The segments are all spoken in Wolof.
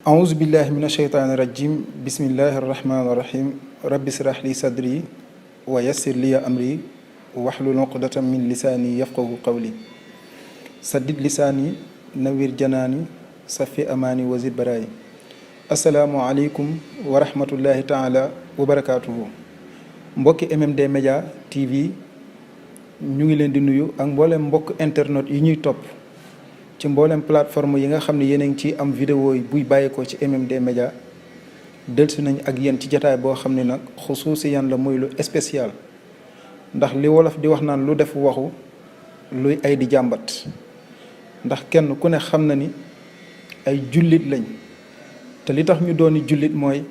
أعوذ بالله من الشيطان الرجيم بسم الله الرحمن الرحيم رب اشرح لي صدري ويسر لي أمري واحلل عقدة من لساني يفقه قولي سدد لساني نوير جناني صفي أماني وزد براي السلام عليكم ورحمة الله تعالى وبركاته mbokki MMD Media TV ñu ngi leen di nuyu ak mboolem mbokk internet yi ñuy topp ci mboolem plateforme yi nga xam ne yéen a ngi ci am vidéo yi buy bàyyeekoo ci MMD Media dellusi nañ ak yéen ci jataay boo xam ne nag xusuusi yan la muy lu spécial ndax li wolof di wax naan lu def waxu luy ay di jàmbat ndax kenn ku ne xam na ni ay jullit lañ te li tax ñu dooni jullit mooy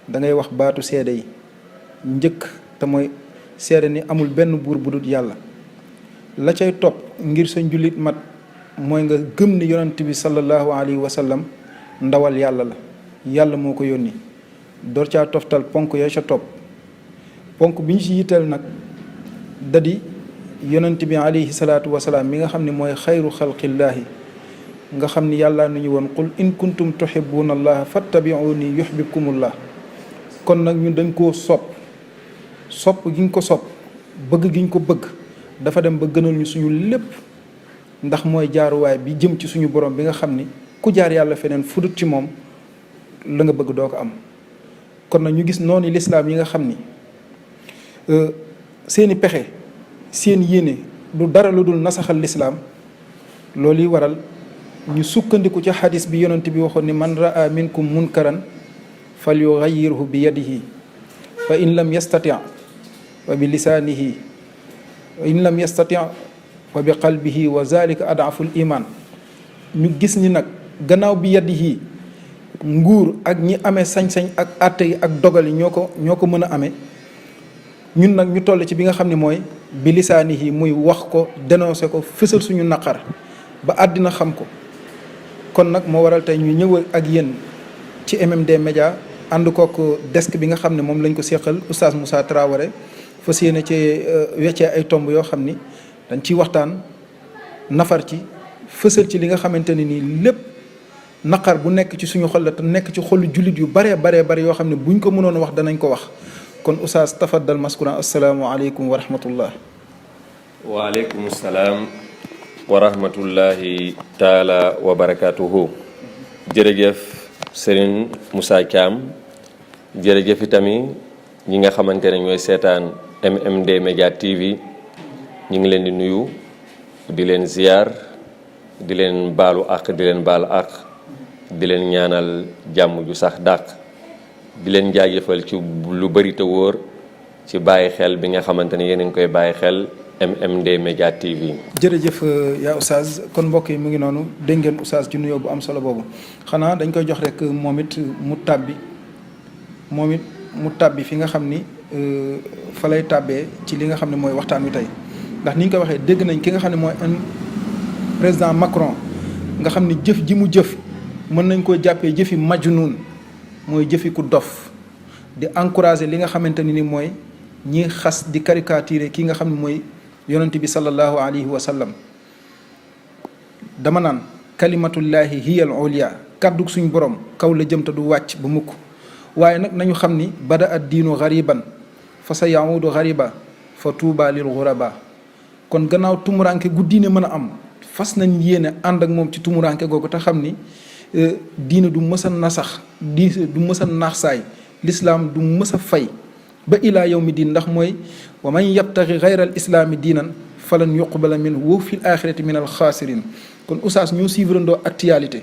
da ngay wax baatu seede yi njëkk te mooy seede ni amul benn buur bu dul yàlla la cay topp ngir sa njullit mat mooy nga gëm ni yonent bi sallallahu alayhi wa sallam ndawal yàlla la yàlla moo ko yónni door caa toftal ponk ya ca topp ponk bi ñu ci yitteel nag dadi yonent bi alayhi salaatu wasalaam mi nga xam ne mooy xayru xalqillaahi nga xam ni yàlla nu ñu woon qul in kuntum tuhibbuna allaha fattabi'uni yuhbibkumullah kon nag ñun dañ koo sopp gi ñu ko sopp bëgg gi ñu ko bëgg dafa dem ba gënal ñu suñu lépp ndax mooy jaaruwaay bi jëm ci suñu borom bi nga xam ni ku jaar yàlla feneen fudut ci moom la nga bëgg doo ko am kon nag ñu gis noonu lislaam yi nga xam ni seeni pexe seen yéene du dara lu dul nasaxal lislaam loolu yi waral ñu sukkandiku ci xadis bi yonent bi waxoon ni man raa minkum munkaran fal yugayyirhu bi yadihi fa in lam yastati wa bi lisaanihi wa in lam yastati wa bi qalbihi wa zalika adaful iman ñu gis ni nag gannaaw bi yadihi nguur ak ñi amee sañ-sañ ak àtte yi ak dogal yi ñoo ko mën a amee ñun nag ñu toll ci bi nga xam ne mooy bi lisaanihi muy wax ko dénoncé ko fësal suñu naqar ba àddina xam ko kon nag moo waral tey ñu ñëw ak yéen ci MMD Media ànd kook desk bi nga xam ne moom lañ ko seqal oustaz Moussa Traoré fas yéene ci weccee ay tomb yoo xam ni dañ ciy waxtaan nafar ci fësal ci li nga xamante ne nii lépp naqar bu nekk ci suñu xol la te nekk ci xolu jullit yu baree yoo xam ne buñ ko mënoon wax danañ ko wax kon oustaz tafaddal maskuran assalaamu aleykum wa rahmatullah. waaleykum salaam wa rahmatullahi taala wa barakaatuhu. jërëjëf Serigne Moussa Thiam jërëjëf itamit ñi nga xamante ne ñooy seetaan MMD Media TV ñu ngi leen di nuyu di leen ziyaar di leen baalu àq di leen baal àq di leen ñaanal jàmm ju sax dàq di leen jaajëfal ci lu bari te wóor ci bàyyi xel bi nga xamante ne yéen a ngi koy bàyyi xel MMD Media TV. jërëjëf yaa oustaz kon mbokk yi mu ngi noonu dégg ngeen oustaz ci nuyoo bu am solo boobu xanaa dañ koy jox rek moom it mu tàbbi fi nga xam ni fa lay tàbbee ci li nga xam ne mooy waxtaan wi tey ndax ni ñu ko waxee dégg nañ ki nga xam ne mooy président Macron nga xam ni jëf ji mu jëf mën nañ koo jàppee jëfi majnun mooy jëfi ku dof di encourager li nga xamante ni mooy ñi xas di caricaturer ki nga xam ne mooy yonent bi sallallahu alayhi wa sallam dama naan kalimatullahi hiya al ulya kàddu suñ borom kaw la jëm te du wàcc ba mukk waaye nag nañu xam ni bada ad diinu gariban fa sa yaudu gariba fa tuuba lil guraba kon gannaaw tumuranke gu diine mën a am fas nañ yéene ànd ak moom ci tumuranke googu te xam ni diine du mës a nasax diine du mës a naax saay lislaam du mës a fay ba ilaa yawmi diin ndax mooy wa man yabtaxi gayra al islaami diinan falan yuqbala min wa fil axirati min al xaasirin kon oustaz ñoo suivre ndoo actualité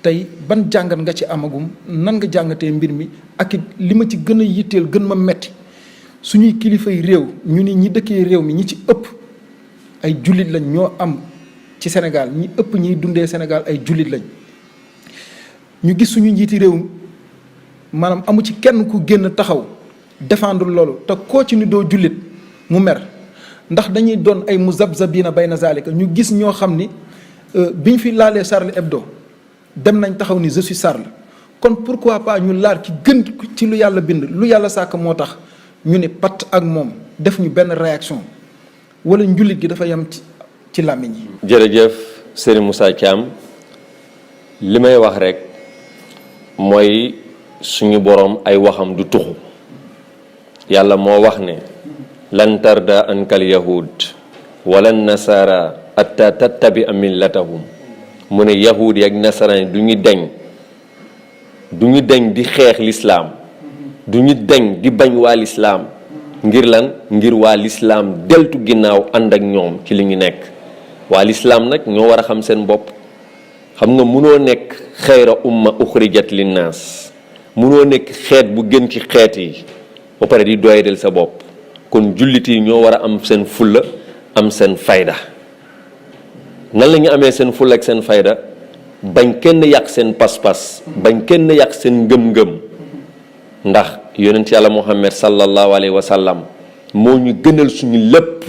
tey ban jàngat nga ci amagum nan nga jàngatee mbir mi ak it li ma ci gën a yitteel gën ma metti suñuy kilifay réew ñu ni ñi dëkkee réew mi ñi ci ëpp ay jullit lañ ñoo am ci Sénégal ñi ëpp ñiy dundee Sénégal ay jullit lañ ñu gis suñu njiiti réew maanaam amu ci kenn ku génn taxaw défendre loolu te koo ci ni doo jullit mu mer ndax dañuy doon ay muzabzabina bayna zalika ñu gis ñoo xam ni biñ fi laalee Charlie Hebdo dem nañ taxaw ni je suis Charles kon pourquoi pas ñu laal ki gën ci lu yàlla bind lu yàlla sàkk moo tax ñu ne pat ak moom def ñu benn réaction wala njullit gi dafa yem ci làmmiñ yi. jërëjëf Serigne Moussa Thiam li may wax rek mooy suñu boroom ay waxam du tuxu. yàlla moo wax ne lan tarda ankal yahud wala nasara atta tattabi a millatahum mu ne yahud yi ak nasaraan du ñu deñ di xeex lislaam du ñu deñ di bañ waa lislaam ngir lan ngir waa lislaam deltu ginnaaw ànd ak ñoom ci li ñu nekk. waa lislaam nag ñoo war a xam seen bopp. xam nga mënoo nekk xayra umma uxrijat linnaas mënoo nekk xeet bu gën ci xeet yi ba pare di doyadel sa bopp. kon jullit yi ñoo war a am seen fulla am seen fayda. nan la ñu amee seen fulla ak seen fayda bañ kenn yàq seen pas-pas bañ kenn yàq seen ngëm-ngëm ndax yonent yàlla Muhammad sallallahu alayhi wa sallam moo ñu gënal suñu lépp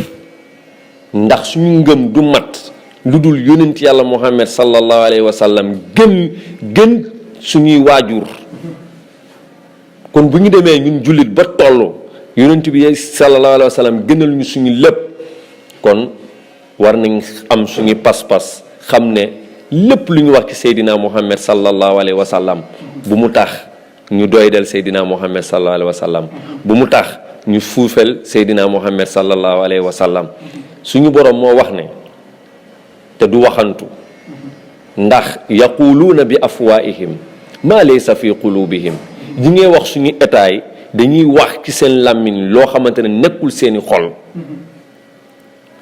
ndax suñu ngëm du mat lu dul yonent yàlla Muhammad sallallahu alayhi wa sallam gën suñuy waajur. kon bu ñu demee ñun jullit ba toll yonent bi sallallahu alayhi wa sallam gënal ñu suñu lépp kon war nañ am suñu pas-pas xam ne lépp lu ñu wax ci Seydina Muhammad sallallahu alayhi wa sallam bu mu tax ñu doydal Seydina Muhammad sallallahu alayhi wa sallam bu mu tax ñu fuufel Seydina Muhammad sallallahu alayhi wa sallam. suñu boroom moo wax ne te du waxantu ndax yaquluuna bi afwaihim maa laysa fi qulubihim ñi ngay wax suñu état yi dañuy wax ci seen làmmiñ loo xamante ne nekkul seeni xol.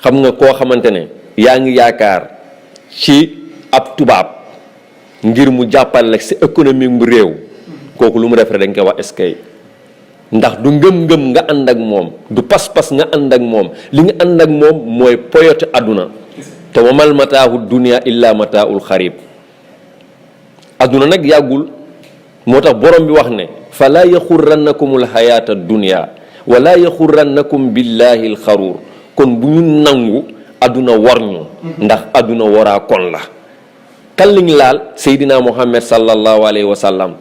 xam nga koo xamante ne yaa ngi yaakaar ci ab tubaab ngir mu jàppale la ci économie bu réew kooku lu mu def rek dañ koy wax eskay ndax du ngëm-ngëm nga ànd ak moom du pas-pas nga ànd ak moom li nga ànd ak moom mooy poyote àdduna te wamal mataahu dunia illa mataaul xarib. àdduna nag yàggul moo tax borom bi wax ne falaa yaxurrannakumul xayaata dunia wala yaxurrannakum billahi l xaruur. kon bu ñu nangu àdduna war ñu ndax àdduna waraa kon la kan lañ laal Seydina Muhammad sallallahu alayhi wa sallam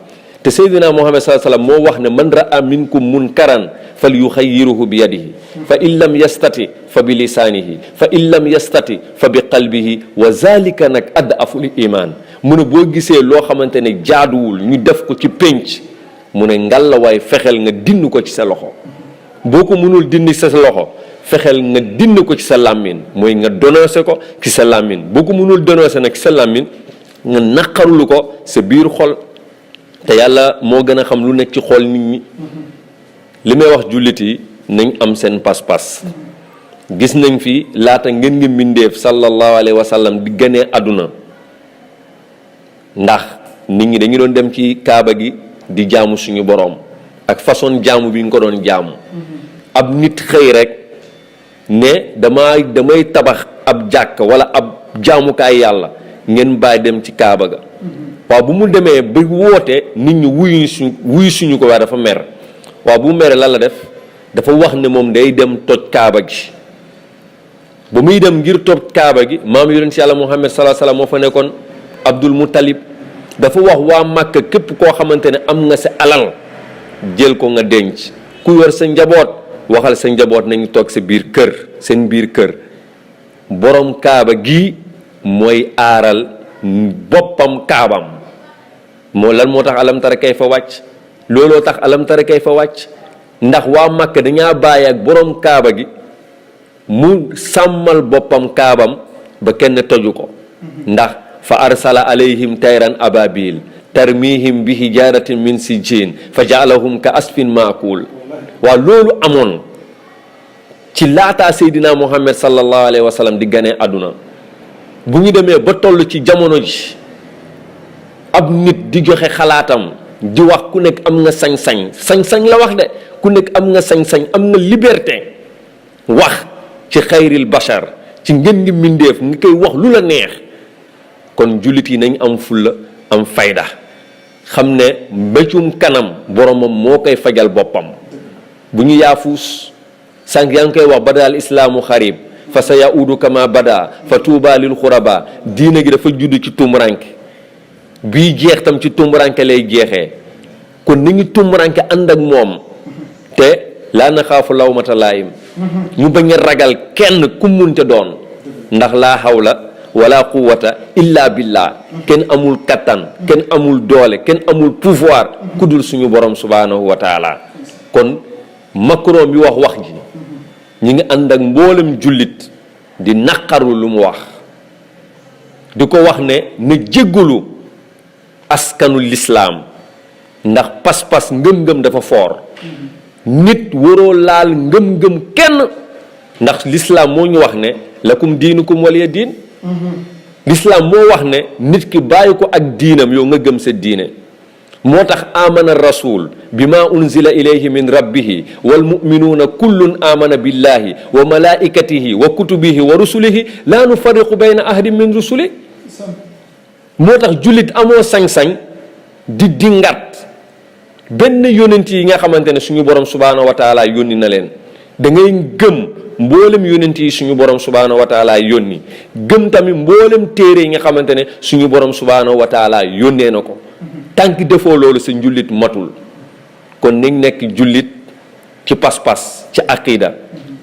te Seydina Muhammad sallallahu alayhi wa sallam moo wax ne man ra'a minkum munkaran fal yuxayyiruhu bi yadihi fa in lam yastati fa bi lisaanihi fa in lam yastati fa bi qalbihi wa zalika nag ad'aful iman. mu ne boo gisee loo xamante ne jaaduwul ñu def ko ci pénc mu ne ngalla waay fexeel nga dind ko ci sa loxo boo ko mënul dindi sa loxo fexeel nga dind ko ci sa làmmiñ mooy nga dénoncé ko ci sa làmmiñ boo ko mënul dénoncé nag ci sa làmmiñ nga naqarlu ko sa biir xol te yàlla moo gën a xam lu nekk ci xol nit ñi. li may wax jullit yi nañ am seen pas-pas. gis nañ fi laata ngeen ngi mbindeef sallallahu alayhi wa sallam di gënee àdduna ndax nit ñi dañu doon dem ci kaaba gi di jaamu suñu boroom ak façon jaamu bi ñu ko doon jaamu. ab nit xëy rek ne damay tabax ab jàkk wala ab jaamukaay yàlla ngeen bàyyi dem ci kaaba ga. waaw bu mu demee ba woote nit ñi wuyu suñu ko waaye dafa mer waaw bu mu meree lan la def dafa wax ne moom day dem toj kaaba gi. ba muy dem ngir toj kaaba gi maam yonent ci yàlla Muhammad sallallahu alayhi wasallam moo fa nekkoon Abdul Muttalib dafa wax waa Màkka képp koo xamante ne am nga sa alal jël ko nga denc ku yor sa njaboot waxal sa njaboot nañu toog sa biir kër seen biir kër. borom kaaba gi mooy aaral boppam kaabam moo lan moo tax alam tara kay fa wàcc looloo tax alam tara kay fa wàcc ndax waa Màkka dañaa bàyyi ak borom kaaba gi mu sàmmal boppam kaabam ba kenn toju ko ndax fa arsala alayhim tayran ababil tarmihim bi hijaratin min sijjin fa jaalahum ka asfin maakul. waaw loolu amoon ci laataa Seydina Muhammad sallallahu alayhi wa sallam di ganee àdduna bu ñu demee ba toll ci jamono ji ab nit di joxe xalaatam di wax ku nekk am nga sañ-sañ la wax de ku nekk am nga sañ-sañ am nga liberté wax ci xayril bashar ci ngeen ngi mbindeef nga koy wax lu la neex. kon jullit yi nañ am fulla am fayda xam ne mbéccum kanam boromam moo koy fajal boppam bu ñu yaafuus sànq yaa ngi koy wax badaal islaamu xarib fa sa yaudu kama bada fa tuuba lil xuraba diina gi dafa judd ci tumuranke bii jeex tam ci tumuranke lay jeexee kon ni ngi tumuranke ànd ak moom te laa na xaafu lawmata laayim ñu bañ a ragal kenn ku munte doon ndax laa hawla wala quwwata illa billah kenn amul kattan kenn amul doole kenn amul pouvoir ku dul suñu borom subhanahu wa taala. kon Macron bi wax ji ñi ngi ànd ak mboolem jullit di naqaru lu mu wax di ko wax ne na jéggalu askanu lislaam ndax pas-pas ngëm-ngëm dafa foor nit waroo laal ngëm-ngëm kenn ndax lislaam moo ñu wax ne lakum diinukum waliya diin lislaam moo wax ne nit ki bàyyi ko ak diinam yow nga gëm sa diine moo tax amana rasul bima unzila ilayhi min rabbihi wal muminuuna kullun amana billahi wa malaikatihi wa kutubihi wa rusulihi laa nufarriqu bayna ahadin min rusuli moo tax jullit amoo sañ-sañ di dingat benn yonent yi nga xamante ne suñu borom subhaanahu wa taala yónni na leen da ngay gëm mboolem yonent yi suñu borom subhaanahu wa taala yónni gëm tamit mboolem téere yi nga xamante ne suñu borom subhaanahu wa taala yónnee na ko tànk defoo loolu sa njullit matul kon nañ nekk jullit ci pas-pas ci aqida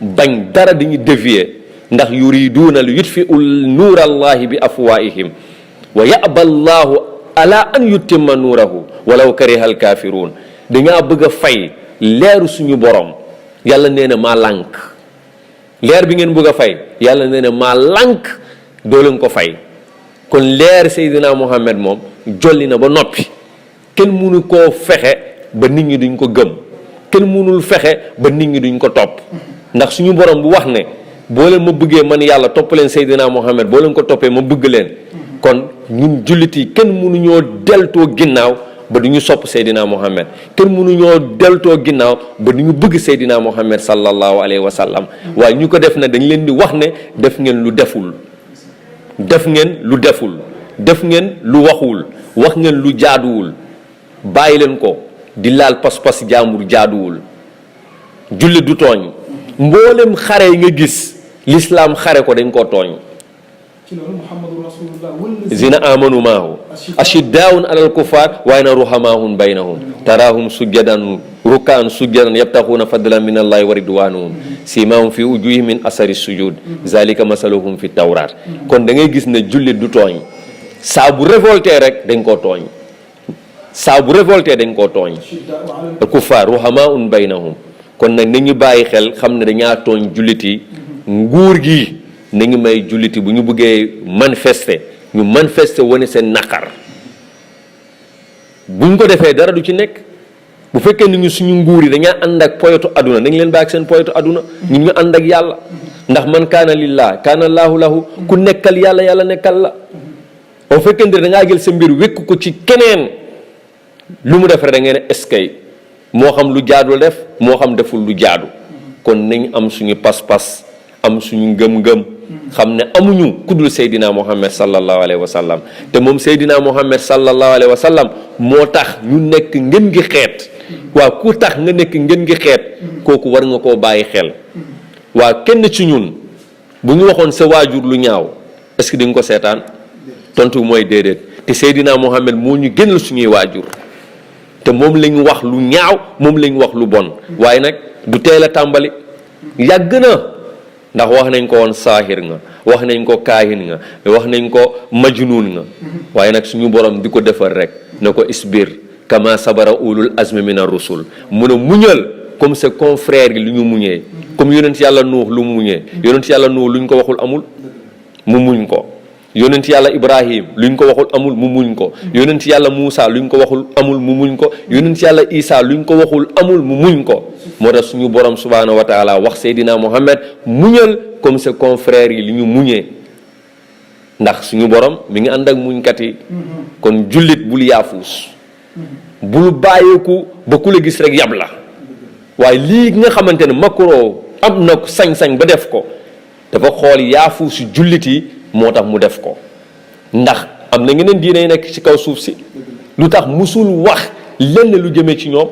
bañ dara dañuy dévier ndax yuriduuna li yutfiu nuurallahi bi afwaihim wa yaba allahu ala an yutimma nuurahu walaw kariha alkaafiruun dangaa bëgg a fay leeru suñu borom yàlla nee na maa lànk leer bi ngeen bëgg a fay yàlla nee na maa lànk doo leen ko fay kon leer Seydina Muhammad moom jolli na ba noppi kenn mënu koo fexe ba nit ñi duñ ko gëm kenn mënul fexe ba nit ñi duñ ko topp ndax suñu borom bu wax ne boo leen ma bëggee man yàlla topp leen Seydina Muhammad boo leen ko toppee ma bëgg leen kon ñun jullit yi kenn mënuñoo deltoo ginnaaw ba du ñu sopp Seydina Muhammad kenn mënuñoo deltoo ginnaaw ba du ñu bëgg Seydina Muhammad sallallahu alayhi wa sallam waaye ñu ko def na dañ leen di wax ne def ngeen lu deful def ngeen lu deful def ngeen lu waxul wax ngeen lu jaaduwul bàyyi leen ko di laal pas-pas jaambur jaaduwul jullit du tooñ mboolem xare yi nga gis lislaam xare ko dañ koo tooñ zina amanu maahu ashiddaun alal kuffar waaye na ruhamaahum baynahum taraahum sujjadan rukaan sujjadan yabtaxuuna fadlan min allahi wa ridwanuhum simahum fi ujuhihim min asari sujud zalika masaluhum fi tawraat kon da ngay gis ne jullit du tooñ saa bu révolté rek dañ koo tooñ saa bu révolté dañ koo tooñ kuffar ruhamaahum baynahum kon nag nañu bàyyi xel xam ne dañaa tooñ jullit yi nguur gi nañu may julliti bu ñu bëggee manifester ñu manifester wane seen naqar buñ ko defee dara du ci nekk bu fekkee ni ñu suñu nguur yi dañaa ànd ak poyetu aduna nañ leen bàyyi ak seen poyetu aduna ñun ñu ànd ak yàlla ndax man kaana lillah kaana allaahu lahu ku nekkal yàlla yàlla nekkal la boo fekkente ne dangaa jël sa mbir wékk ko ci keneen lu mu def rek da ngeen ne eskay moo xam lu jaadu def moo xam deful lu jaadu kon nañ am suñu pas-pas am suñu ngëm-ngëm xam ne amuñu kuddul Seydina Muhammad sallallahu alayhi wa sallam te moom Seydina Muhammad sallallahu alayhi wa sallam moo tax ñu nekk ngeen gi xeet waaw ku tax nga nekk ngeen gi xeet kooku war nga koo bàyyi xel waaw kenn ci ñun bu ñu waxoon sa waajur lu ñaaw est-ce que di nga ko seetaan tontu mooy déedéet te Seydina Muhammad moo ñu gënal suñuy waajur te moom lañ wax lu ñaaw moom lañ wax lu bon waaye nag du teel a tàmbali yàgg na ndax wax nañ ko woon saahir nga wax nañ ko kaahin nga wax nañ ko majnuun nga waaye nag suñu borom di ko defar rek na ko isbir kama sabara ulul azmi mina rusul mun a muñal comme ses confrères yi lu ñu muñee comme yonent yàlla nuux lu mu muñee yonent yàlla nuux luñ ko waxul amul mu muñ ko yonent yàlla ibrahim luñ ko waxul amul mu muñ ko yonent yàlla Muusa luñ ko waxul amul mu muñ ko yonent yàlla Isa luñ ko waxul amul mu muñ ko moo tax suñu borom subhanahu wa taala wax Seydina Muhammad muñal comme ses confrères yi li ñu muñee ndax suñu borom mi ngi ànd ak muñkat yi kon jullit bul yaafuus bul bàyyeeku ba ku la gis rek yab la waaye lii nga xamante ne Macron am na sañ-sañ ba def ko dafa xool yaafuusu jullit yi moo tax mu def ko ndax am na ñeneen diine yi nekk ci kaw suuf si lu tax musul wax lenn lu jëmee ci ñoom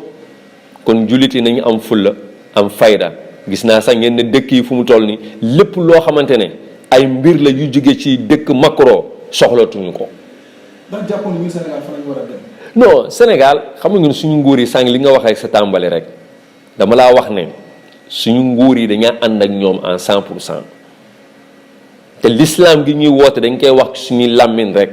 kon jullit yi nañu am fulla am fayda gis naa sax ngeen ne dëkk yi fu mu toll nii lépp loo xamante ne ay mbir la yu jóge ci dëkk Macron soxlatuñu ko. ndax jàppoon ñu Sénégal fa lañ war a dem. non Sénégal xam nga suñu nguur yi sànq li nga wax ak sa tàmbali rek dama laa wax ne suñu nguur yi dañaa ànd ak ñoom en 100%. te l'islam gi ñuy woote dañ koy wax ci suñuy làmmiñ rek.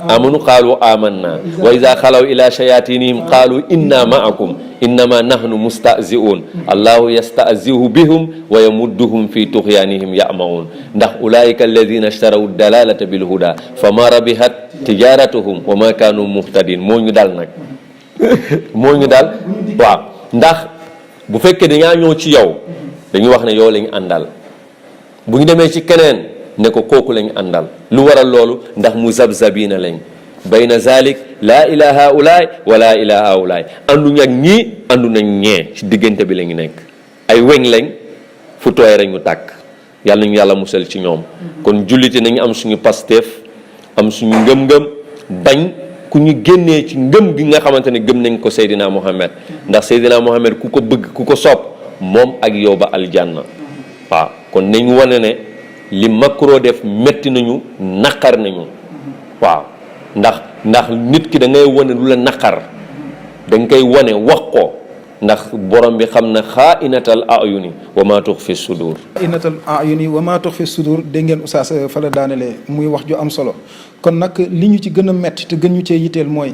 amanu qaalu amanna wa iza xalaw ila shayatinihim qaalu inna ma'akum innama nahnu mustahzi'un allahu yastahzi'u bihum wa yamudduhum fi tughyanihim ya'ma'un ndax ulaika alladhina ishtaraw dalalata bil huda fama rabihat tijaratuhum wa ma kanu muhtadin moo ñu dal nag moo ñu dal waaw ndax bu fekkee dañaa ñëw ci yow dañuy wax ne yow lañu àndal bu ñu demee ci keneen ne ko kooku lañ àndal lu waral loolu ndax mu zabzabina lañ bayna zalik laa ila haulaay wala ila haulaay ànduñ ak ñii àndu nañ ñee ci diggante bi lañu nekk ay weñ lañ fu tooy rek ñu tàkk yàlla nañu yàlla musal ci ñoom kon julliti nañu am suñu pasteef am suñu ngëm-ngëm bañ ku ñu génnee ci ngëm gi nga xamante ne gëm nañ ko Seydina Muhammad ndax Seydina Muhammad ku ko bëgg ku ko sopp moom ak yow ba aljanna waaw kon nañ wane ne li Macron def métti nañu naqar nañu waaw ndax nit ki da ngay wane lu la naqar da nga koy wane wax ko ndax borom bi xam na xaa'inatal a'yuni wa maa tuxfi sudur. xaa'inatal a'yuni wa maa tuxfi sudur dégg ngeen oustaz fa la daanelee muy wax ju am solo kon nag li ñu ci gën a métti te gën ñu cee yitteel mooy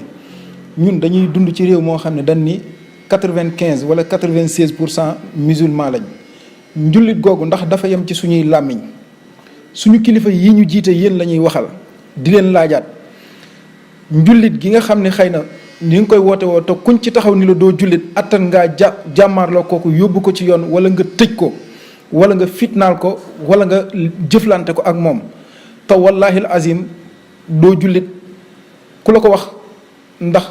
ñun dañuy dund ci réew moo xam ne dañ ni 95 wala 96% musulman lañ. njullit googu ndax dafa yem ci suñuy làmmiñ suñu kilifa yi ñu jiite yéen la ñuy waxal di leen laajaat njullit gi nga xam ne xëy na ni nga koy woote woo te kuñ ci taxaw ni la doo jullit attan ngaa jàmmaarloo kooku yóbbu ko ci yoon wala nga tëj ko wala nga fitnaal ko wala nga jëflante ko ak moom te wallahi al azim doo jullit ku la ko wax ndax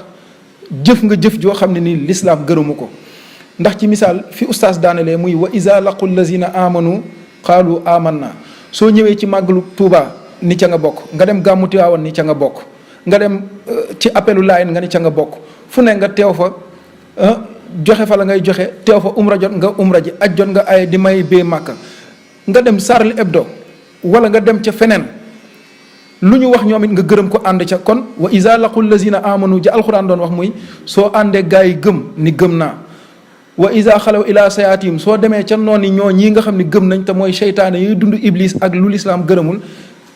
jëf nga jëf joo xam ne nii lislaam gërëmu ko ndax ci misaal fi ustaas daanelee muy wa iza laqul lazina amanu qaalu amanna soo ñëwee ci màggalu Tuuba ni ca nga bokk nga dem gàmmu Tiwaawan ni ca nga bokk nga dem ci appelu Laayeen nga ni ca nga bokk fu ne nga teew fa joxe fa la ngay joxe teew fa umra jot nga umra ji aj jot nga ay di may bee Màkka nga dem Charlie Hebdo wala nga dem ca feneen lu ñu wax ñoom it nga gërëm ko ànd ca kon wa iza laqul lazina amanu ja alxuraan doon wax muy soo àndee gaa yi gëm ni gëm naa wa iza xalaw ila sayaatim soo demee ca noon yi ñoo ñii nga xam ne gëm nañ te mooy seytaane yuy dund iblis ak lu lislaam gërëmul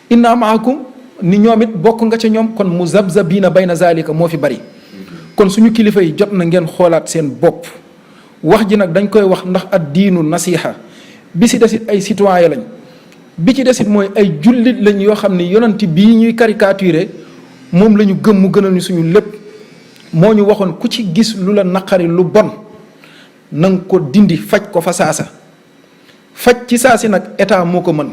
inna maakum ni ñoom it bokk nga ca ñoom kon mu zabzabina bayna zalika moo fi bari kon suñu kilifa yi jot na ngeen xoolaat seen bopp wax ji nag dañ koy wax ndax ad diinu nasiha bi si desit ay citoyen lañ bi ci desit mooy ay jullit lañ yoo xam ne yonent bii ñuy caricaturé moom la ñu gëm mu gënal ñu suñu lépp moo ñu waxoon ku ci gis lu la naqari lu bon na nga ko dindi faj ko fa saasa faj ci saasi nag état moo ko mën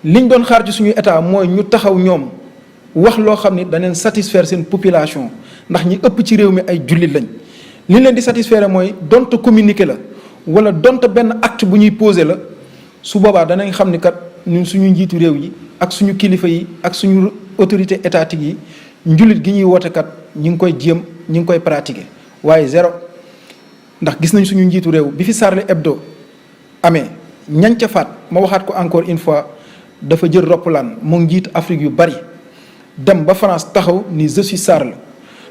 liñ doon xaar ci suñu état mooy ñu taxaw ñoom wax loo xam ni daneen satisfaire seen population ndax ñi ëpp ci réew mi ay jullit lañ li leen di satisfaire mooy donte communiqué la wala donte benn acte bu ñuy posé la su boobaa danañ xam ni kat ñun suñu njiitu réew yi ak suñu kilifa yi ak suñu autorité étatique yi njullit gi ñuy woote kat ñi ngi koy jéem ñi ngi koy pratiquer waaye zéro ndax gis nañ suñu njiitu réew bi fi Charlie Hebdo amee ñañ ca faat ma waxaat ko encore une fois dafa jël roppalaan mu njiit Afrique yu bari dem ba France taxaw ni je suis Charles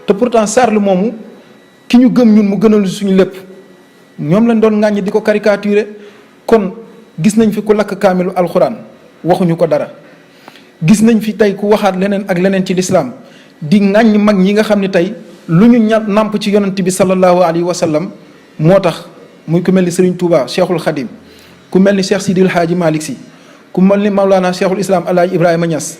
te pourtant Charles moomu ki ñu gëm ñun mu gënal suñu lépp ñoom lañ doon ŋàññi di ko caricaturer kon gis nañ fi ku lakk kaamilu alxuraan waxuñu ko dara gis nañ fi tey ku waxaat leneen ak leneen ci lislaam di ŋàññ mag ñi nga xam ne tey lu ñu nàmp ci yonent bi sallallahu alayhi wa sallam moo tax muy ku mel ni Serigne Touba Cheikhul Khadim ku mel ni Cheikh Sidil Hadji Malick Sy ku mel ni Maulana Cheikhul Islam Alaaji Ibrahima Niass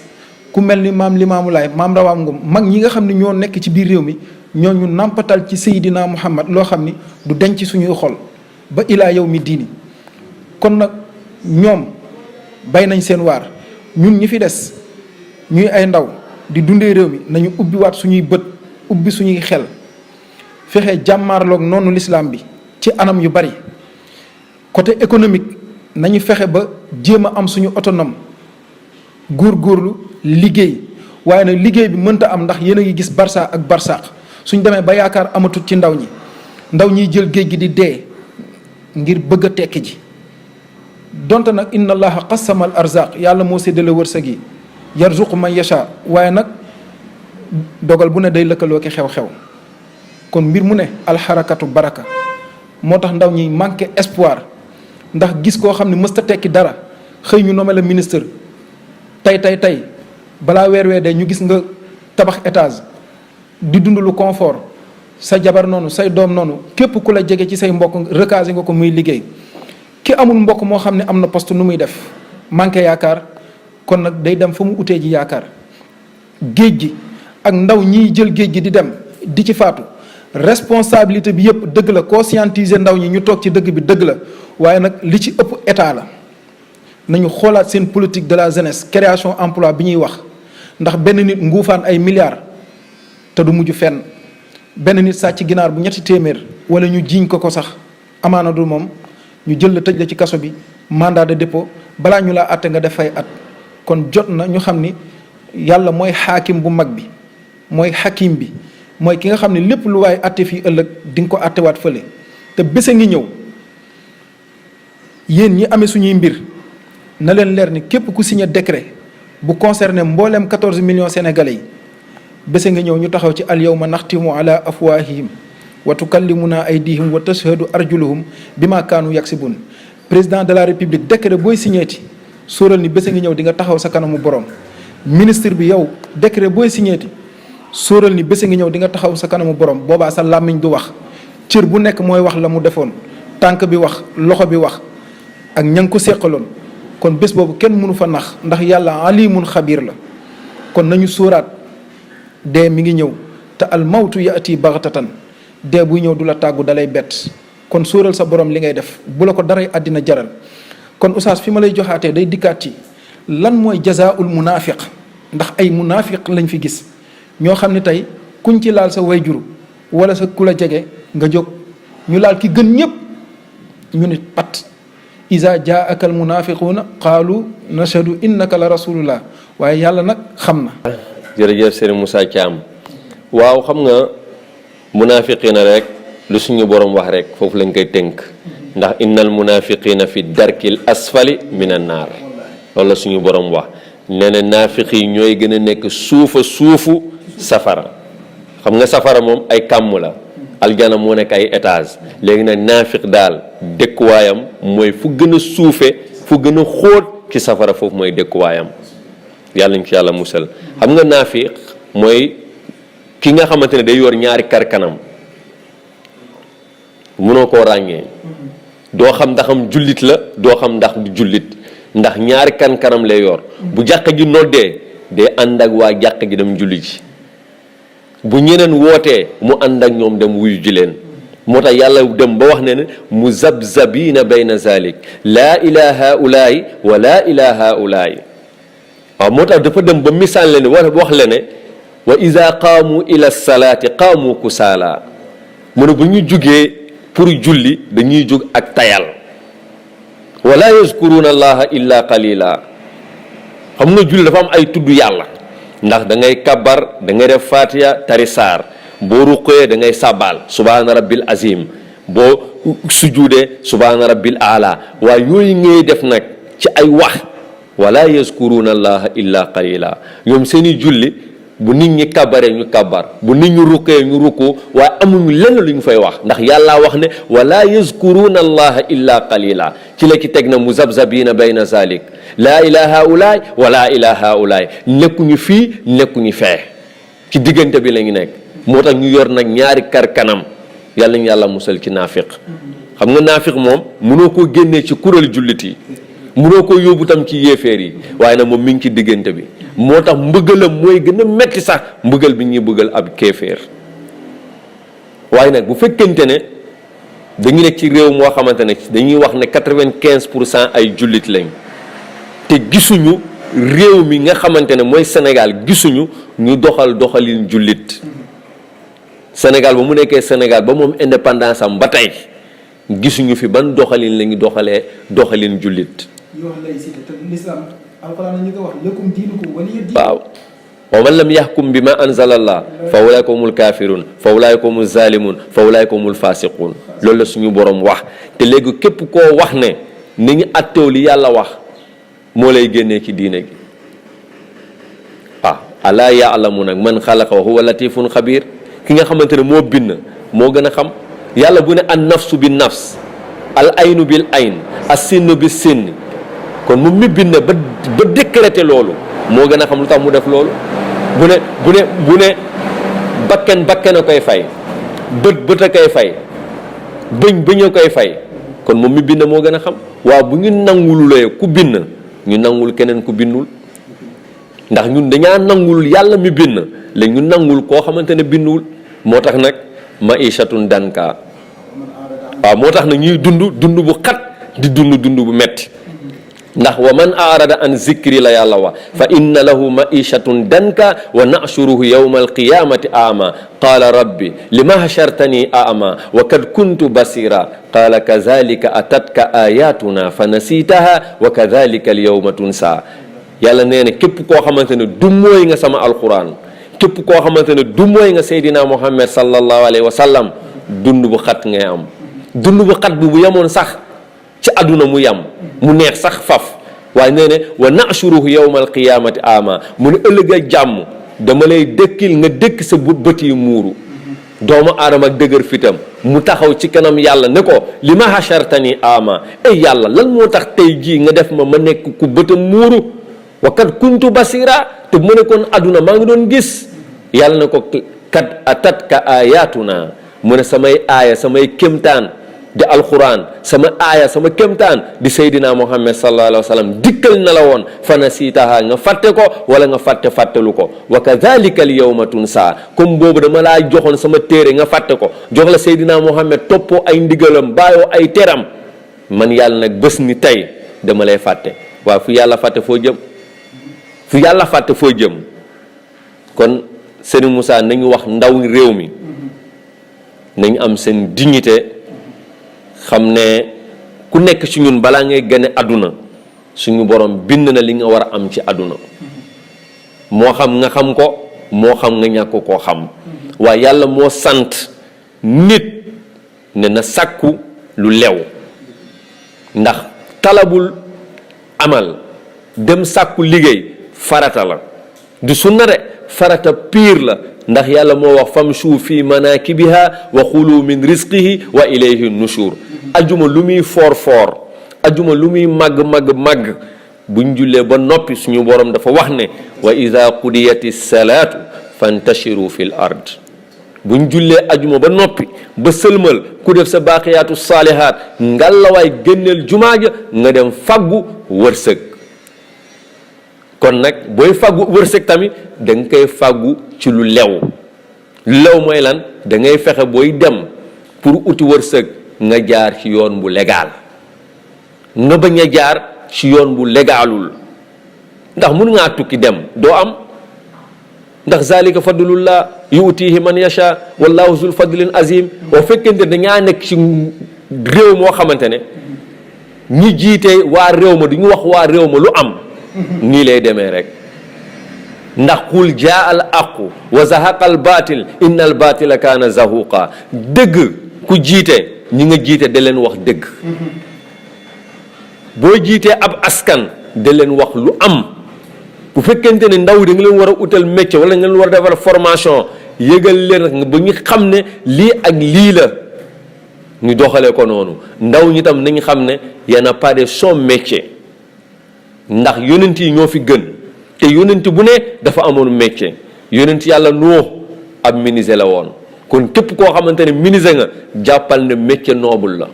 ku mel ni maam Limaamu Laay maam Rawaam Ngom mag ñi nga xam ne ñoo nekk ci biir réew mi ñoo ñu nàmpatal ci Seydina Muhammad loo xam ni du denc suñuy xol ba ilaa yow mi diini kon nag ñoom bay nañ seen waar ñun ñi fi des ñuy ay ndaw di dundee réew mi nañu ubbiwaat suñuy bët ubbi suñuy xel fexe jàmmaarloog noonu lislaam bi ci anam yu bari côté économique nañu fexe ba jéem a am suñu autonome góorgóorlu liggéey waaye nag liggéey bi mënta am ndax yéen a ngi gis Barça ak Barsaq suñ demee ba yaakaar amatut ci ndaw ñiy jël géej gi di dee ngir bëgg a tekki ji donte nag inna allaha qassama al arzaq yàlla moo séddale wërsëg yi yarzuqu man yasha waaye nag dogal bu ne day lëkkaloo ki xew-xew kon mbir mu ne alxarakatu baraka moo tax ndaw ñi manqué espoir ndax gis koo xam ne mësta tekki dara xëy ñu nommé la ministre tey balaa weer de ñu gis nga tabax étage di dund lu confort sa jabar noonu say doom noonu képp ku la jege ci say mbokk recasé nga ko muy liggéey ki amul mbokk moo xam ne am na poste nu muy def manqué yaakaar kon nag day dem fa mu utee ji yaakaar géej gi ak ndaw ñiy jël géej gi di dem di ci faatu responsabilité bi yëpp dëgg la conscientiser ndaw ñi ñu toog ci dëgg bi dëgg la waaye nag li ci ëpp état la nañu xoolaat seen politique de la jeunesse création emploi bi ñuy wax ndax benn nit nguufaan ay milliards te du mujj fenn benn nit sàcc ginaar bu ñetti téeméer wala ñu jiiñ ko sax amaana du moom ñu jël la tëj la ci kaso bi mandat de dépôt balaa ñu laa àtte nga def fay at kon jot na ñu xam ni yàlla mooy xaakim bu mag bi mooy xakim bi mooy ki nga xam ne lépp lu waaye àtte fii ëllëg di nga ko àttewaat fële te bés a ngi ñëw yéen ñi amee suñuy mbir na leen leer ni képp ku signé décret bu concerné mbooleem 14 millions sénégalais yi bés a ngi ñëw ñu taxaw ci al yawma naxtimu ala afwahihim wa tukallimuna aydihim wa tashhadu arjuluhum bima kaanu yaksibun président de la république décret booy signéeti sóoral ni bés a ngi ñëw di nga taxaw sa kanamu borom ministre bi yow décret booy signéeti sóoral ni bés a ngi ñëw di nga taxaw sa kanamu borom boobaa sa làmmiñ du wax cër bu nekk mooy wax la mu defoon tànk bi wax loxo bi wax ak ña ngi ko seqaloon kon bés boobu kenn mënu fa nax ndax yàlla alimun xabiir la kon nañu sóoraat dee mi ngi ñëw te al mawtu yaati baxtatan dee buy ñëw du la tàggu dalay bett kon sóoral sa borom li ngay def bu la ko daray àddina jaral kon oustaz fi ma lay joxaatee day dikkaat ci lan mooy jazaa'ul munaafiq ndax ay munaafiq lañ fi gis ñoo xam ne tey kuñ ci laal sa wayjur wala sa ku la jege nga jóg ñu laal ki gën ñëpp ñu nit pat iza jaaka al munafiquuna qaalu nashhadu innaka la rasulullah waaye yàlla nag xam na. jërëjëf Serigne Moussa Thiam waaw xam nga munafiqina rek lu suñu borom wax rek foofu lañ koy tënk ndax innal munafiqina fi darkil asfali minan naar loolu la suñu borom wax nee na naafiq yi ñooy gën a nekk suufu safara xam nga safara moom ay kàmm la aljana moo nekk ay étage léegi nag naafiq daal dëkkuwaayam mooy fu gën a suufe fu gën a xóot ci safara foofu mooy dëkkuwaayam yàlla ñu ci yàlla musal xam nga naafiq mooy ki nga xamante ne day yor ñaari kar kanam mënoo koo ràññee doo xam ndaxam jullit la doo xam ndax du jullit ndax ñaari kanam lay yor bu jàq ji noddee day ànd ak waa jàq ji dem julli ji bu ñeneen wootee mu ànd ak ñoom dem wuyu ji leen moo tax yàlla dem ba wax ne ne muzabzabina bayna zalik laa ila haulaay wa laa ila haulaay waaw moo tax dafa dem ba misaal le ne wax le ne wa ida qaamu ila salaati qaamu kusaala mu ne bu ñu jugee pour julli dañuy jug ak tayal wala yazkuruna allaha illa qalila xam nga julli dafa am ay tudd yàlla ndax da ngay kabbar da ngay def fatiha tari saar boo ruqee da ngay sàbbaal subhaana rabbil azim boo sujuudee subhaana rabbil aala waaye yooyu ngay def nag ci ay wax wala yazkuruna allaha illa qalila ñoom seeni julli bu nit ñi kabbaree ñu kabbar bu nit ñu rukkee ñu rukku waaye amuñu lenn lu ñu fay wax ndax yàlla wax ne wala yazkuruna allaha illa qalila ci la ki teg na muzabzabina bayna zalik laa ilaha haulaay wala ilaha haulaay nekkuñu fii nekkuñu fee ci diggante bi la ñu nekk moo tax ñu yor nag ñaari kar kanam yàlla ñu yàlla musal ci naafiq xam nga naafiq moom mënoo koo génnee ci kuréel jullit yi mënoo koo yóbbu tam ci yéeféer yi waaye nag moom mi ngi ci diggante bi moo tax mbëggalam mooy gën a metti sax mbëggal bi ñuy bëggal ab kéeféer waaye nag bu fekkente ne dañu nekk ci réew moo xamante ne dañuy wax ne 95% ay jullit lañ te gisuñu réew mi nga xamante ne mooy Sénégal gisuñu ñu doxalin jullit Sénégal ba mu nekkee Sénégal ba moom indépendance am ba tey gisuñu fi ban doxalin la ñu doxalin jullit waaw wa man lam yaxkum bi ma anzalallah fa ulaika humul kafirun fa ulaika humul zalimun fa ulaika humul fasiqun loolu la suñu borom wax te léegi képp koo wax ne ni ñu attew li yàlla wax moo lay génnee ci diine gi waaw alaa yaalamu nag man xalaqa wa huwa latifun xabir ki nga xamante ne moo bind moo gën a xam yàlla bu ne an nafsu bi nafs al aynu bil ayn as sinnu bi sinn kon moom mi bind ba décréter loolu moo gën a xam lu tax mu def loolu. bu ne bakken a koy fay, bët a koy fay, bëñ a koy fay, kon moom mi bind moo gën a xam. waaw bu ñu nangululee ku bind ñu nangul keneen ku bindul, ndax ñun dañaa nangul yàlla mi bind la ñu nangul koo xamante ne binduwul. moo tax nag maishatun danka, waaw moo tax nag ñuy dund bu xat di dund bu metti, ndax wa man arada an zikri la yàlla wax fa inna lahu maishatun danka wa nahshuruhu yawma alqiyamati ama qala rabbi lima hashartani ama wa kad kuntu basira qala kadhalika atatka ayatuna fa nasitaha wa kadhalika alyawma tunsa. yàlla nee na képp koo xamante ne du mooy nga sama alquran, képp koo xamante ne du mooy nga Seydina Muhammad sallallahu alayhi wa sallam, dund bu xat ngay am. dund bu xat bu yemoon sax ci àdduna mu yam mu neex sax faf, waaye nee ne wa nahshuruhu yawma alqiyamati ama, mu ne ëllëg a jàmm dama lay dëkkil nga dëkk sa bët yi muuru. doomu aadama ak dëgër fitam mu taxaw ci kanam yàlla ne ko li ma hashartani ama, ay yàlla lan moo tax tey jii nga def ma nekk ku bëtam muuru. wa kat kuntu basira, te mu ne kon àdduna maa ngi doon gis. yàlla ne ko kat atatka ayatuna, mu ne samay aaya samay kémtaan di alquran, sama aaya sama kémtaan di Seydina Muhammad sallallahu alayhi wa sallam dikkal na la woon fa nasiitaha nga fàtte ko wala nga fàttelu ko. wa kadhalika al yawma tunsa, comme boobu dama laa joxoon sama téere nga fàtte ko, jox la Seydina Muhammad toppoo ay ndigalam bàyyoo ay teram, man yàlla nag bés ni tey dama lay fàtte. waaw fu yàlla fàtte foo jëm? fu yàlla fàtte foo jëm? kon Serigne Moussa nañu wax ndaw réew mi nañu am seen dignité, xam ne ku nekk ci ñun balaa ngay gane àdduna suñu borom bind na li nga war a am ci àdduna, moo xam nga xam ko moo xam nga ñàkk koo xam. waaye yàlla moo sant nit ne na sàkku lu lew, ndax talabul amal dem sàkku liggéey farata la, du sunna de, farata piir la. ndax yàlla moo wax famshu fi manakibiha wa xulu min rizqihi wa ilayhi nushur. ajuma lu muy foor ajuma lu muy màgg buñ jullee ba noppi suñu borom dafa wax ne wa ida qudiyati salaatu fantashiru fil ard. buñ jullee ajuma ba noppi ba sëlmal ku def sa baaqiyaatu saalihaat ngàllawaay génneel jumaa ja nga dem faggu wërsëg. kon nag booy faggu wërsëg tamit da nga koy faggu ci lu lew. lu lew mooy lan? da ngay fexe booy dem pour uti wërsëg nga jaar ci yoon bu légal, nga bañ a jaar ci yoon bu légalul. ndax mun ngaa tukki dem doo am, ndax zalika fadlullah yuutihi man yasha wallahu zul fadlin azim. boo fekkente dañaa nekk ci réew moo xamante ne ñi jiite waa réew ma du ñu wax waa réew ma lu am, nii lay demee rek. ndax qul jaa al aqu wa zahaqa al batil inna al batila kaana zahuqa. dëgg ku jiite ñi nga jiite da leen wax dëgg. boo jiitee ab askan da leen wax lu am. bu fekkente ne ndaw da nga leen war a utal métier wala nga leen war a defal formation, yëgal leen ba ñu xam ne lii ak lii la, ñu doxalee ko noonu. ndaw ñi tam nañ xam ne y en a pas de son métier, ndax yonent yi ñoo fi gën, te yonent bu ne dafa amoon métier. yonent yàlla Nuux ab menuisier la woon, kon képp koo xamante ne menuisier nga jàppal ne métier noble la,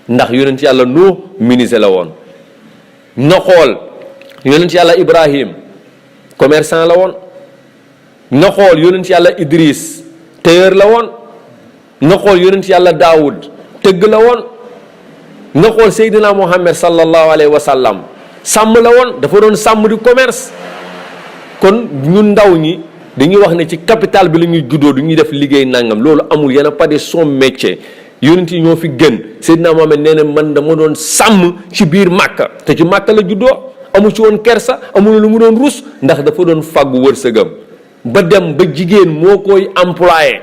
ndax yonent yàlla Nuux menuisier la woon. na xool yonent yàlla Ibrahim commerçant la woon. na xool yonent yàlla Idris tailleur la woon. na xool yonent yàlla Daawud tëgg la woon. na xool Seydina Muhammad sallallahu alayhi wa sallam sàmm la woon, dafa doon sàmm di commerce. kon ñun ndaw ñi dañuy wax ne ci capital bi la ñuy juddoo du ñuy def liggéey nangam, loolu amul. y en a pas de son métier. yonent yi ñoo fi gën. Seydina Muhammad nee na man dama doon sàmm ci biir Màkka, te ci Màkka la juddoo, amu ci woon kersa, amul lu mu doon rus, ndax dafa doon fàggu wërsëgam. ba dem ba jigéen moo koy employé,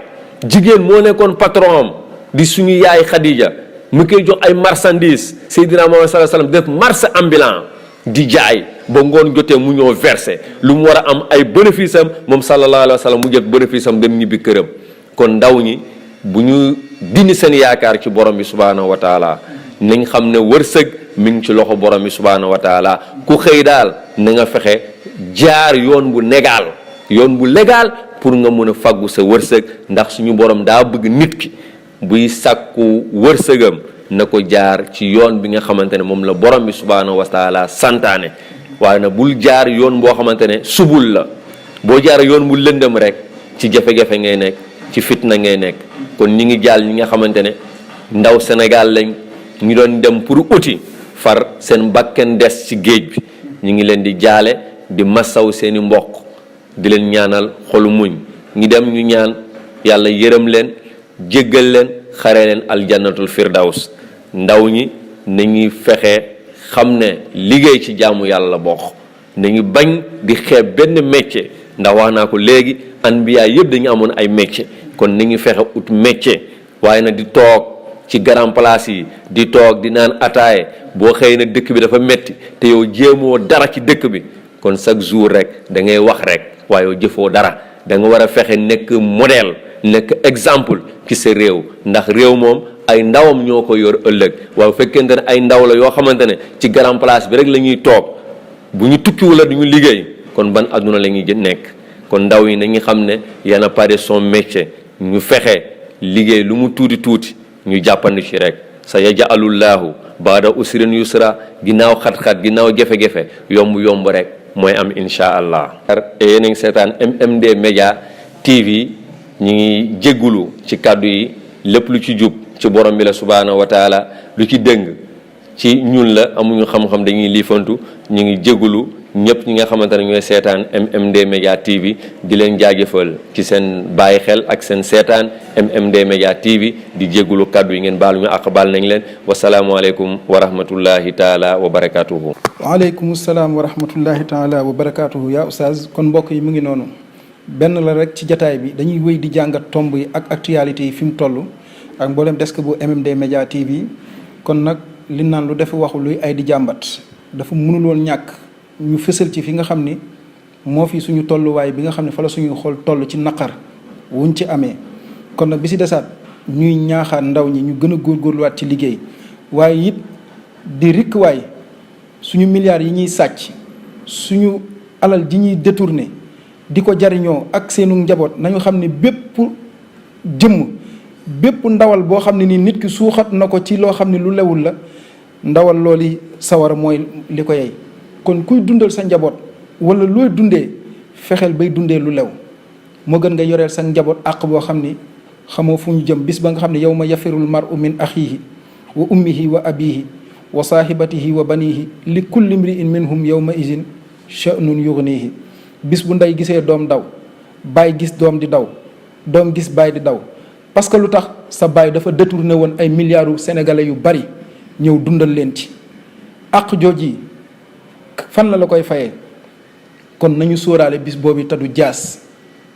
jigéen moo nekkoon patron am di suñu yaay Khadija, mu koy jox ay marchandises. Seydina Muhammad sallallahu alayhi wasallam def marché ambulant di jaay ba ngoon jotee mu ñëw versé lu mu war a am ay bénéfice am, moom sallallahu alayhi wasallam mu jot bénéfice am dem ñibbi këram. kon ndaw ñi bu ñu dindi seen yaakaar ci borom bi subhaanahu wa taala nañ xam ne wërsëg mi ngi ci loxo borom bi subhaanahu wa taala ku xëy daal na nga fexe jaar yoon bu légal pour nga mën a faggu sa wërsëg ndax suñu borom daa bëgg nit ki buy sàkku wërsëgam na ko jaar ci yoon bi nga xamante ne moom la borom bi subhaanahu wa taala santaane waaye na bul jaar yoon boo xamante ne subul la boo jaar yoon bu lëndëm rek ci jafe-jafe ngay nekk ci fitna ngay nekk kon ñi ngi jàll ñi nga xamante ne ndaw Sénégal lañ ñu doon dem pour uti far seen bakken des ci géej bi ñu ngi leen di jaale di massaw seeni mbokk di leen ñaanal xolu muñ ñi dem ñu ñaan yàlla yërëm leen jéggal leen xare leen aljannatul firdaws ndaw ñi nañuy fexe xam ne liggéey ci jaamu yàlla bokk nañu bañ di xeeb benn métier ndax wax naa ko léegi anbiya yëpp dañu amoon ay métier kon nañu fexe ut métier waaye nag di toog ci grand place yi di toog di naan ataaye boo xëy na dëkk bi dafa metti te yow jéemoo dara ci dëkk bi kon chaque jour rek da ngay wax rek waaye yow jëfoo dara da nga war a fexe nekk modèle nekk exemple ci sa réew ndax réew moom ay ndawam ñoo ko yor ëllëg waaye fekkente ne ay ndaw la yoo xamante ne ci grand place bi rek la ñuy toog bu ñu tukki wala du ñu liggéey kon ban adduna la ñuy nekk kon ndaw yi nañu xam ne y en a pas de son métier ñu fexe liggéey lu mu tuuti tuuti ñu jàppandi ci rek sa yaj'alullaahu baada usrin yusra ginnaaw xat-xat ginnaaw jafe-jafe yomb rek mooy am insha allah. yéen a ngi seetaan MMD Media TV ñu ngi jéggulu ci kàddu yi lépp lu ci jub ci borom bi la subhaanahu wa taala lu ci dëng ci ñun la amuñu xam-xam dañuy liifantu ñu ngi jéggulu ñëpp ñi nga xamante ne ñooy seetaan MMD Media TV di leen jaajëfal ci seen bàyyi xel ak seen seetaan MMD Media TV di jéggulu kàddu yi ngeen baal ñu ak baal nañ leen wasalaamualeykum wa rahmatullahi taala wa barakatuhu. waaleykum salaam wa rahmatullahi taala wa barakatuhu yaa oustaz kon mbokk yi mu ngi noonu benn la rek ci jataay bi dañuy wéy di jàngat tomb yi ak actualité yi fi mu toll ak mboolem desk bu MMD Media TV kon nag li naan lu dafa waxu luy ay di jàmbat dafa mënul woon ñàkk ñu fësal ci fi nga xam ni moo fi suñu tolluwaay bi nga xam ne fa la suñuy xool toll ci naqar wuñ ci amee kon nag bi si desaat ñuy ñaaxaat ndaw ñi ñu gën a góorgóorluwaat ci liggéey waaye it di rikkwaay suñu milliards yi ñuy sàcc suñu alal ji ñuy détourné di ko jariñoo ak seenu njaboot nañu xam ne bépp jëmm bépp ndawal boo xam ne nii nit ki suuxat na ko ci loo xam ne lu lewul la ndawal loolu sawara mooy li ko yey kon kuy dundal sa njaboot wala looy dundee fexeel bay dundee lu lew moo gën nga yoreel sa njaboot àq boo xam ni xamoo fu ñu jëm bis ba nga xam ne yawma yafirul mar'u min axiihi wa ummihi wa abihi wa saahibatihi wa banihi li kulli mri'in minhum yawma izin sha'nun yughnihi bis bu ndey gisee doom daw baay gis doom di daw doom gis baay di daw parce que lu tax sa baay dafa détourné woon ay milliards sénégalais yu bari ñëw dundal leen ci àq jooji fan la koy fayee kon nañu sóoraale bis boobu te du jaas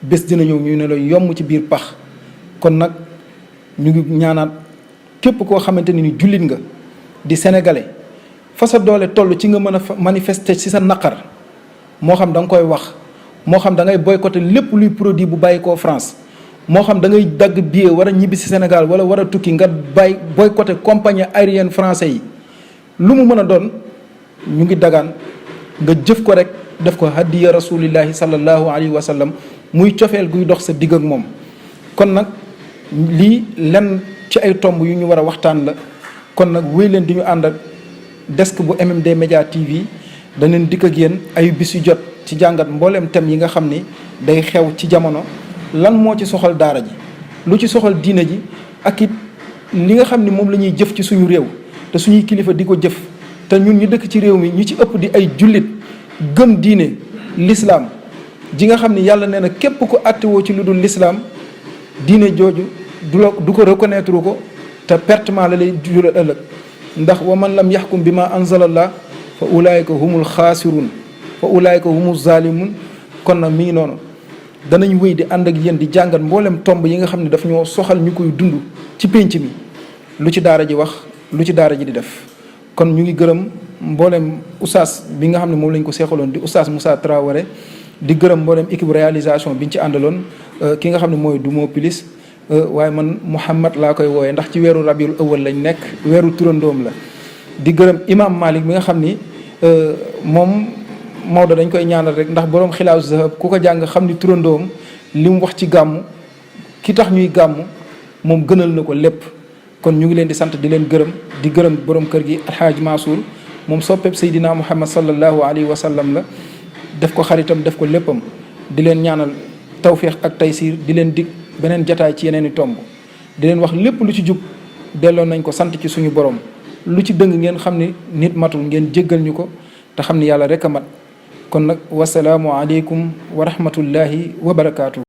bés dina ñëw ñu ne la yomb ci biir pax kon nag ñu ngi ñaanaat képp koo xamante ni jullit nga di sénégalais fa sa doole toll ci nga mën a manifester ci sa naqar moo xam da nga koy wax moo xam da ngay boycotter lépp luy produit bu bàyyi koo France moo xam da ngay dagg billet war a ñibbi si Sénégal wala war a tukki nga boycotter compagnie aérienne français yi lu mu mën a doon ñu ngi dagaan nga jëf ko rek def ko hadiya rasulillahi sallallahu alayhi wa sallam muy cofeel guy dox sa digg ak moom kon nag lii lenn ci ay tomb yu ñu war a waxtaan la kon nag wéy leen di ñu ànd ak desk bu MMD Media TV daneen dikk ak yéen ay bis yu jot ci jàngat mbooleem thème yi nga xam ni day xew ci jamono lan moo ci soxal daara ji lu ci soxal diine ji ak it li nga xam ni moom la ñuy jëf ci suñu réew te suñuy kilifa di ko jëf te ñun ñu dëkk ci réew mi ñu ci ëpp di ay jullit gëm diine l'islam ji nga xam ni yàlla nee na képp ko attewoo ci lu dul l'islam diine jooju du ko reconnaître ko te pertement la lay jural ëllëg ndax wa man lam yaxkum bi ma anzalallah fa ulaayika humul xaasirun fa ulaayika humul zalimun kon nag mi ngi noonu danañ wéy di ànd ak yéen di jàngat mboolem tomb yi nga xam ne daf ñoo soxal ñu koy dund ci pénc mi lu ci daara ji wax lu ci daara ji di def kon ñu ngi gërëm mboolem oustaz bi nga xam ne moom lañ ko seexaloon di oustaz Moussa Traoré di gërëm mboolem équipe réalisation bi ñu ci àndaloon ki nga xam ne mooy Dumo Pilis waaye man Mouhamad laa koy wooyee ndax ci weeru rabiul awal lañ nekk weeru turandoom la di gërëm imam Malik mi nga xam ni moom Maodo dañ koy ñaanal rek ndax borom xilaasu zahab ku ko jàng xam ni turandoom li mu wax ci gàmm ki tax ñuy gàmm moom gënal na ko lépp. kon ñu ngi leen di sant di leen gërëm di gërëm borom kër gi alxaaj Mansour moom soppeeb Seydina Muhammad sallallahu alayhi wa sallam la def ko xaritam def ko léppam di leen ñaanal tawfiix ak taysiir di leen dig beneen jataay ci yeneen i tomb di leen wax lépp lu ci jub delloo nañ ko sant ci suñu borom lu ci dëng ngeen xam ni nit matul ngeen jéggal ñu ko te xam ni yàlla rek a mat kon nag wasalaamu aleykum wa rahmatullahi wa barakaatu.